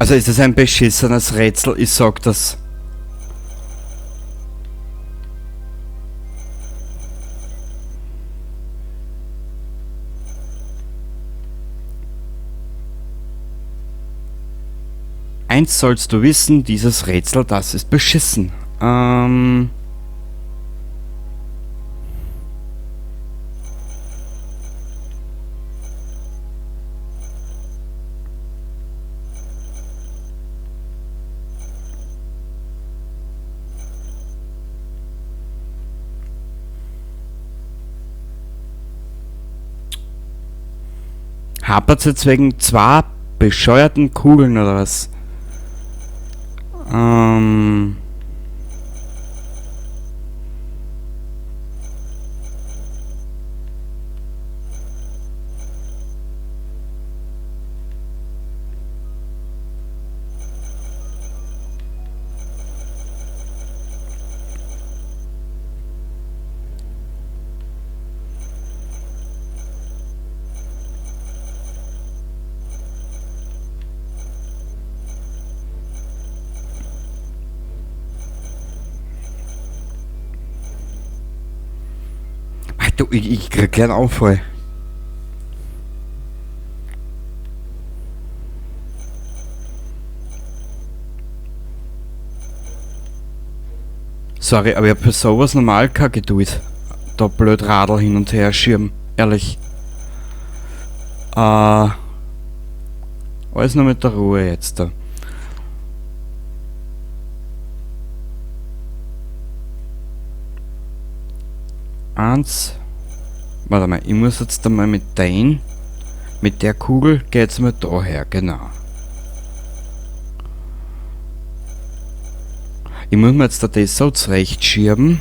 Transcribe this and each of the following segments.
Also ist es ein beschissenes Rätsel, ich sag das. Eins sollst du wissen, dieses Rätsel, das ist beschissen. Hapert es jetzt wegen zwei bescheuerten Kugeln oder was? Du, ich krieg gleich einen Anfall. Sorry, aber ich hab für sowas normal keine Geduld. Da blöd Radl hin und her schieben, ehrlich. Alles nur mit der Ruhe jetzt da. Eins. Warte mal, ich muss jetzt einmal mit der Kugel geht's mal da her, genau. Ich muss mir jetzt da das so zurechtschieben.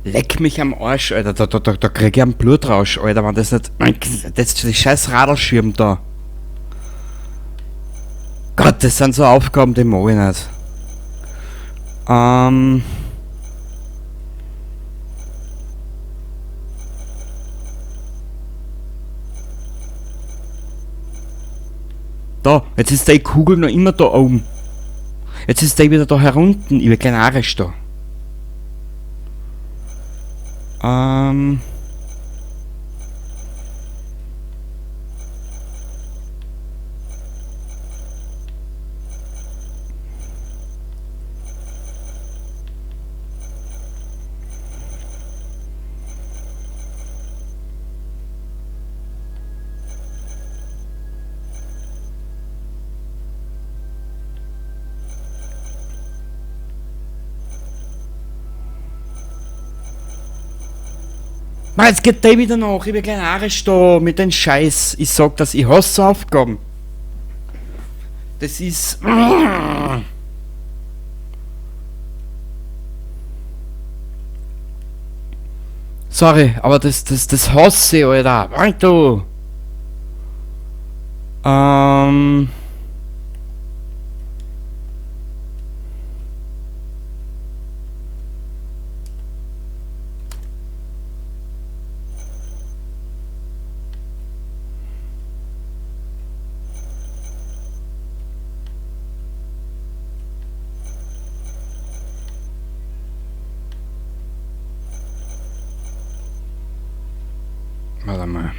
Leck mich am Arsch, Alter, da krieg ich einen Blutrausch, Alter, wenn das nicht... Das ist die scheiß Radlschirm da. Gott, das sind so Aufgaben, die mag ich nicht. Da, jetzt ist die Kugel noch immer da oben. Jetzt ist die wieder da herunten, ich bin gleich narrisch da. Mann, jetzt geht der wieder nach, ich bin gleich narrisch da mit dem Scheiß. Ich sag das, ich hasse so Aufgaben. Das ist... Sorry, aber das hasse ich, Alter. Alter. Warte mal.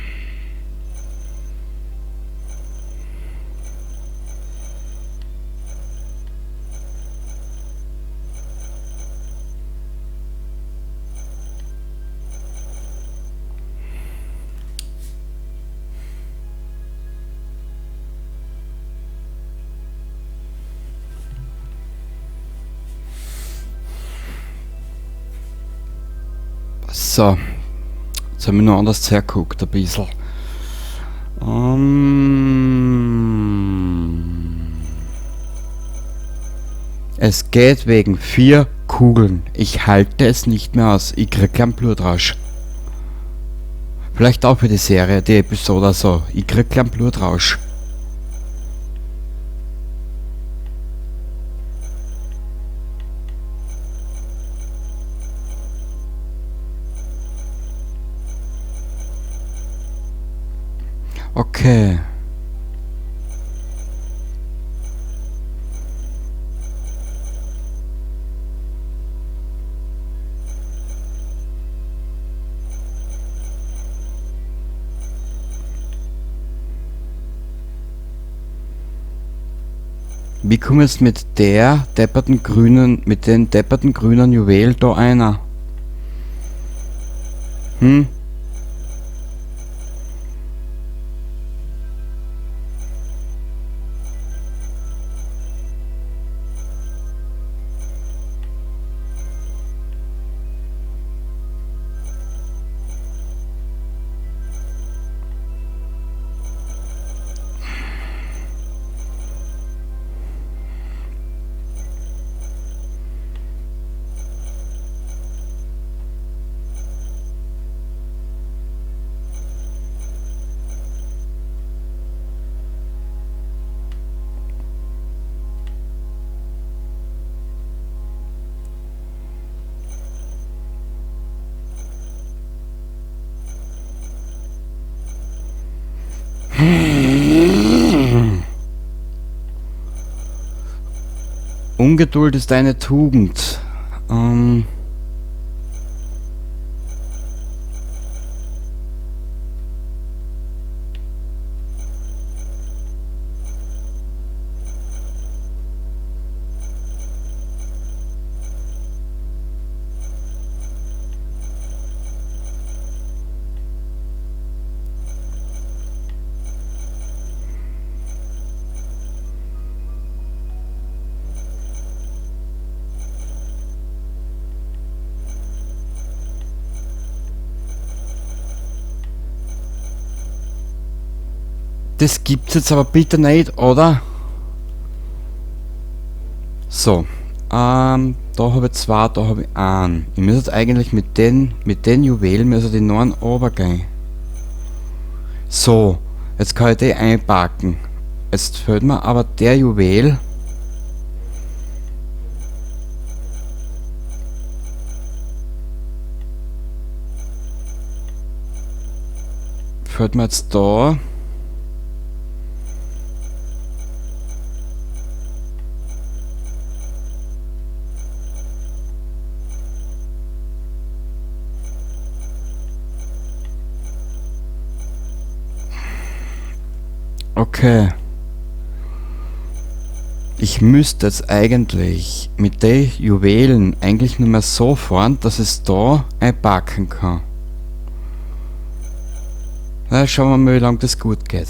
So. Jetzt habe ich noch anders hergeguckt, ein bisschen. Es geht wegen 4 Kugeln. Ich halte es nicht mehr aus. Ich krieg keinen Blutrausch. Vielleicht auch für die Serie, die Episode so. Ich krieg keinen Blutrausch. Okay. Wie komme ich jetzt mit der depperten grünen, mit dem depperten grünen Juwel da einer? Hm? Ungeduld ist eine Tugend. Das gibt's jetzt aber bitte nicht, oder? So. Da habe ich 2, da habe ich 1. Ich muss jetzt eigentlich mit den Juwelen müssen die neuen runtergehen. So, jetzt kann ich die einpacken. Jetzt fehlt mir aber der Juwel. Fehlt mir jetzt da. Okay. Ich müsste jetzt eigentlich mit den Juwelen eigentlich nur mehr so fahren, dass es da einpacken kann. Na, schauen wir mal, wie lange das gut geht.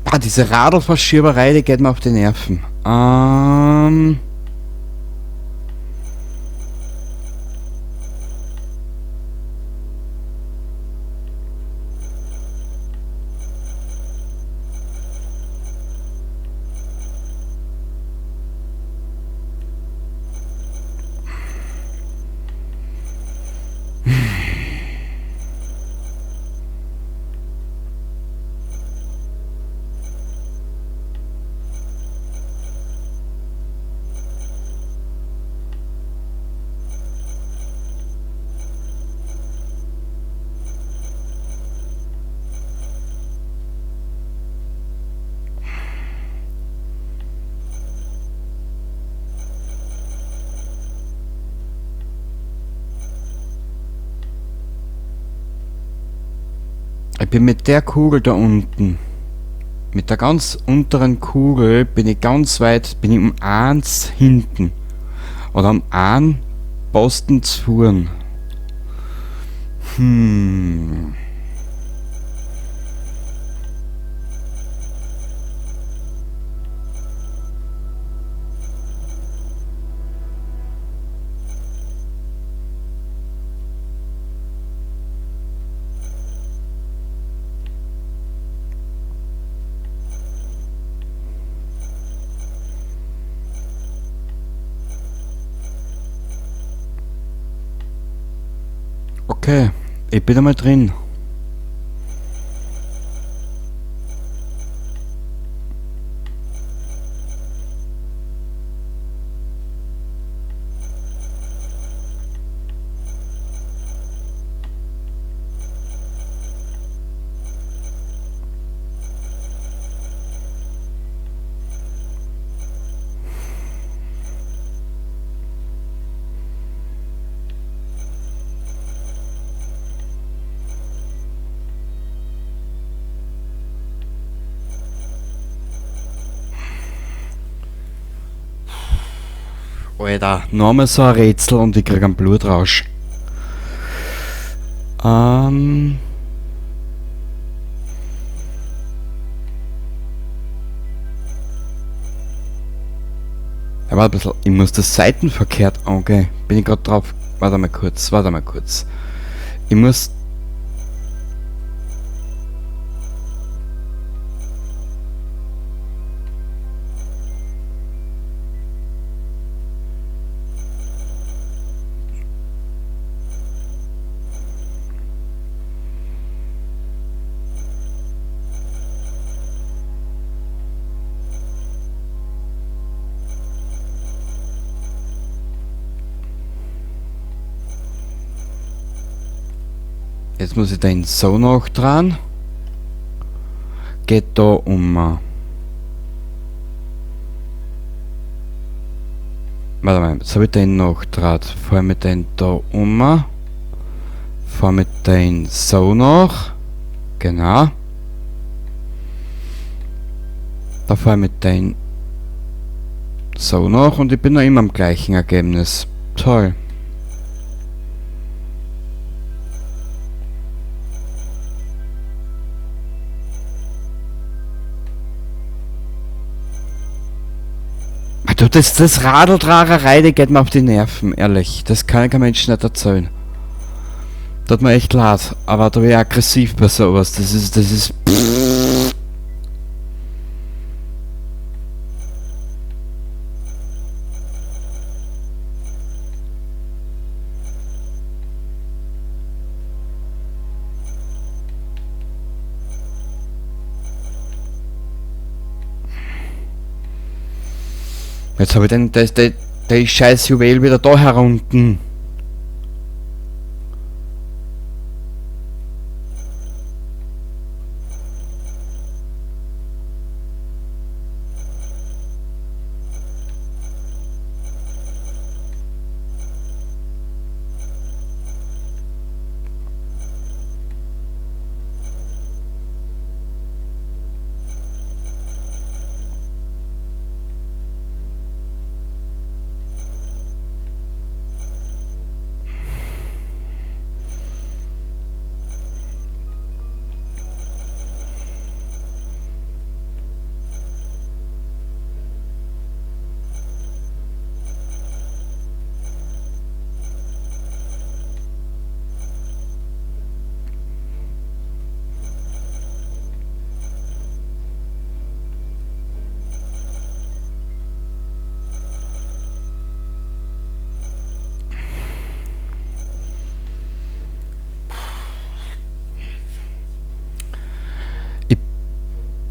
Ah, diese Radlverschieberei, die geht mir auf die Nerven. Ich bin mit der Kugel da unten, mit der ganz unteren Kugel bin ich ganz weit, bin ich um 1 hinten. Oder um 1 Posten zu fuhren. Okay, ich bin einmal drin. Alter, nochmal so ein Rätsel und ich krieg einen Blutrausch. Ja, warte ein bisschen, ich muss das seitenverkehrt angehen. Bin ich grad drauf? Warte mal kurz, warte mal kurz. Ich muss... Jetzt muss ich den so noch dran. Geht da um. Warte mal, jetzt hab ich den noch dran. Fahr mit den da um. Fahr mit den so noch. Genau. Da fahr ich mit den so noch und ich bin noch immer am gleichen Ergebnis. Toll. Du, das Radeldracherei, die geht mir auf die Nerven, ehrlich. Das kann ich kein Mensch nicht erzählen. Tut mir echt leid, aber da bin ich aggressiv bei sowas. Das ist, das ist. Jetzt hab ich den scheiß Juwel wieder da herunten.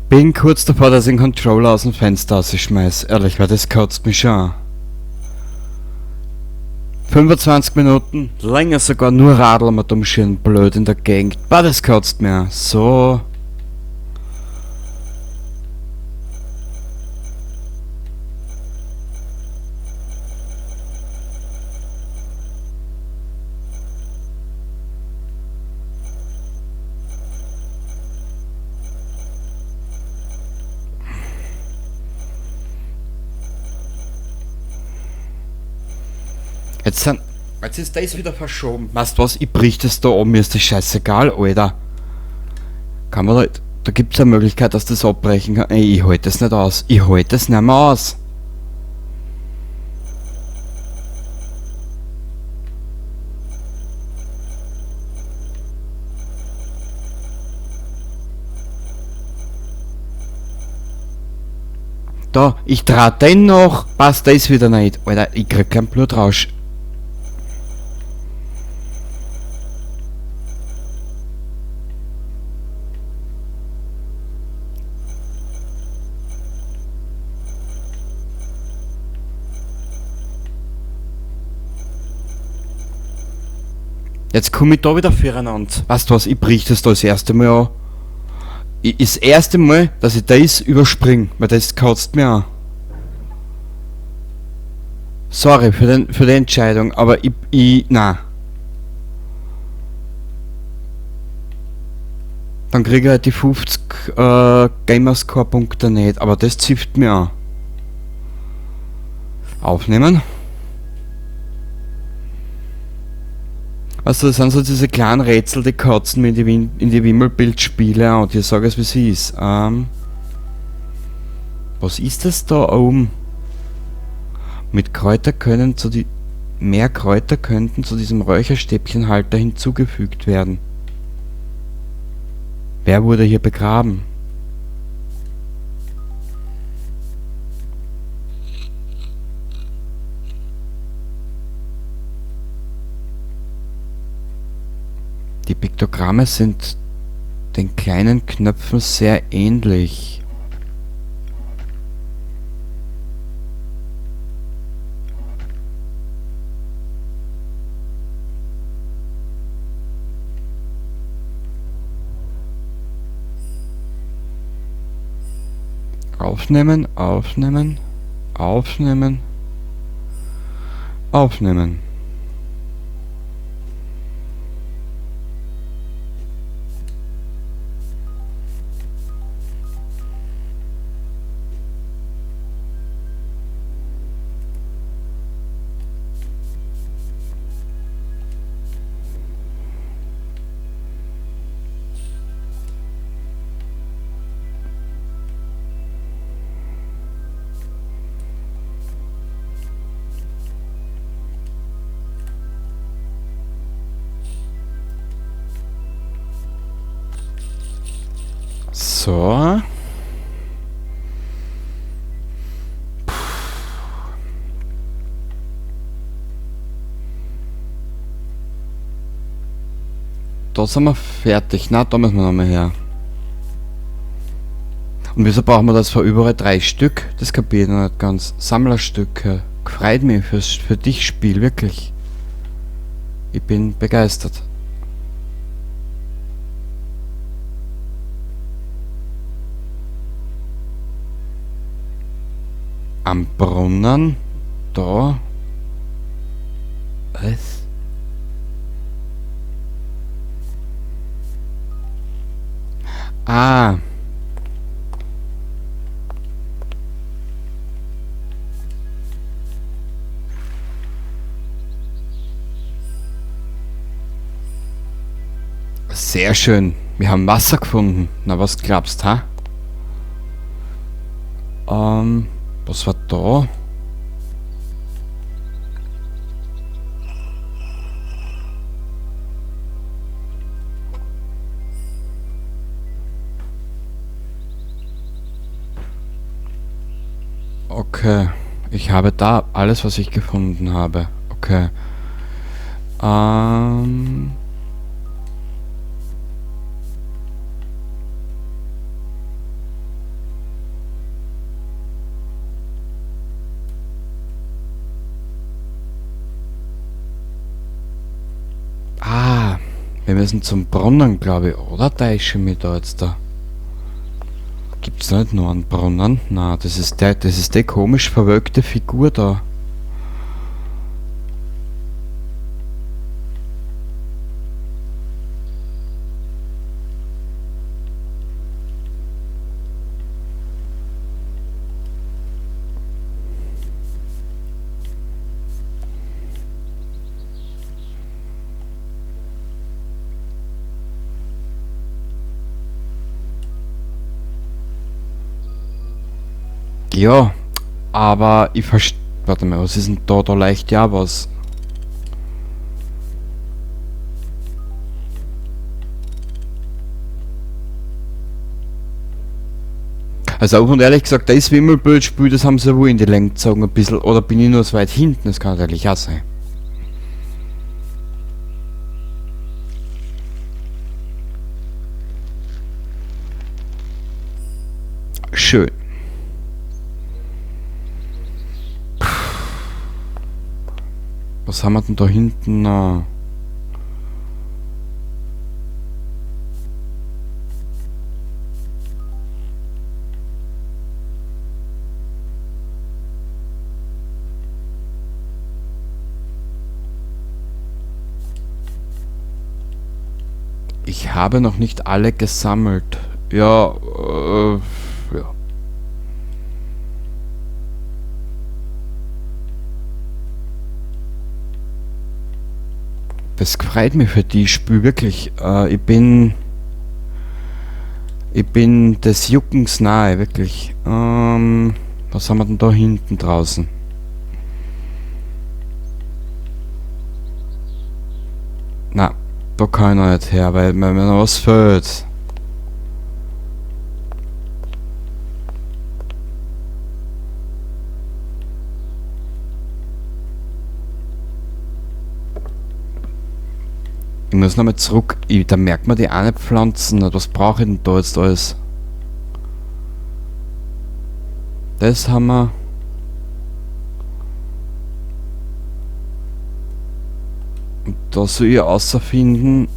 Bin kurz davor, dass ich den Controller aus dem Fenster rausschmeiß. Ehrlich, weil das kotzt mich schon an. 25 Minuten, länger sogar, nur Radl mit dem schönen blöd in der Gegend. Bah, das kotzt mir an. So. Jetzt ist das wieder verschoben. Weißt du was, ich brich das da oben, mir ist das scheißegal, Alter. Kann man da, da gibt's eine Möglichkeit, dass das abbrechen kann. Ey, ich halt das nicht aus. Ich halt das nicht mehr aus. Da, ich trag den noch, passt das wieder nicht. Alter, ich krieg keinen Blutrausch. Jetzt komme ich da wieder füreinander. Weißt du was, ich brich das da das erste Mal an. Das erste Mal, dass ich das überspringe, weil das kotzt mir an. Sorry für die Entscheidung, aber ich nein. Dann kriege ich halt die 50 Gamerscore-Punkte nicht, aber das zifft mir an. Aufnehmen. Also das sind so diese kleinen Rätsel, die kotzen mir in die Wimmelbildspiele an und ich sage es, wie es ist. Was ist das da oben? Mit Kräuter können zu die, mehr Kräuter könnten zu diesem Räucherstäbchenhalter hinzugefügt werden. Wer wurde hier begraben? Die Piktogramme sind den kleinen Knöpfen sehr ähnlich. Aufnehmen, aufnehmen, aufnehmen, aufnehmen. So. Da sind wir fertig. Na, da müssen wir nochmal her. Und wieso brauchen wir das für überall 3 Stück? Das kapiere ich noch nicht ganz. Sammlerstücke. Freut mich für dich, Spiel, wirklich. Ich bin begeistert. Am Brunnen, da. Was? Ah. Sehr schön. Wir haben Wasser gefunden. Na, was glaubst, ha? Was war da? Okay, ich habe da alles, was ich gefunden habe. Okay. Ah, wir müssen zum Brunnen, glaube ich, oder? Täusche ich mich da jetzt da? Gibt's da nicht noch einen Brunnen? Na, das ist die komisch verwölkte Figur da. Ja, aber ich verste-, warte mal, was ist denn da? Da leicht ja was. Also auch und ehrlich gesagt, das Wimmelbildspiel, das haben sie wohl in die Länge gezogen ein bisschen. Oder bin ich nur so weit hinten? Das kann natürlich auch sein. Schön. Was haben wir denn da hinten noch? Ich habe noch nicht alle gesammelt. Ja, ja. Das freut mich für die Spiel wirklich. Ich bin des Juckens nahe, wirklich. Was haben wir denn da hinten draußen? Na, da kann ich noch nicht her, weil mir noch was fehlt. Ich muss nochmal zurück. Da merkt man die eine Pflanzen nicht. Was brauche ich denn da jetzt alles? Das haben wir. Und da soll ich außerfinden.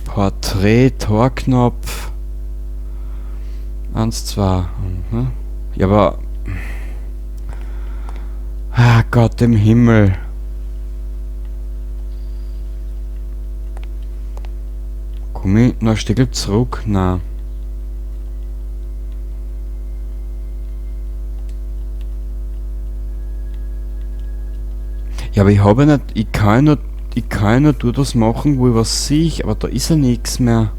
Porträt, Torknopf. 1, 2. Mhm. Ja, aber... Ah, Gott im Himmel. Komm ich noch ein Stück zurück? Nein. Ja, aber ich habe ja nicht, ich kann ja nur, ich kann ja nur dort was machen, wo ich was sehe, aber da ist ja nichts mehr.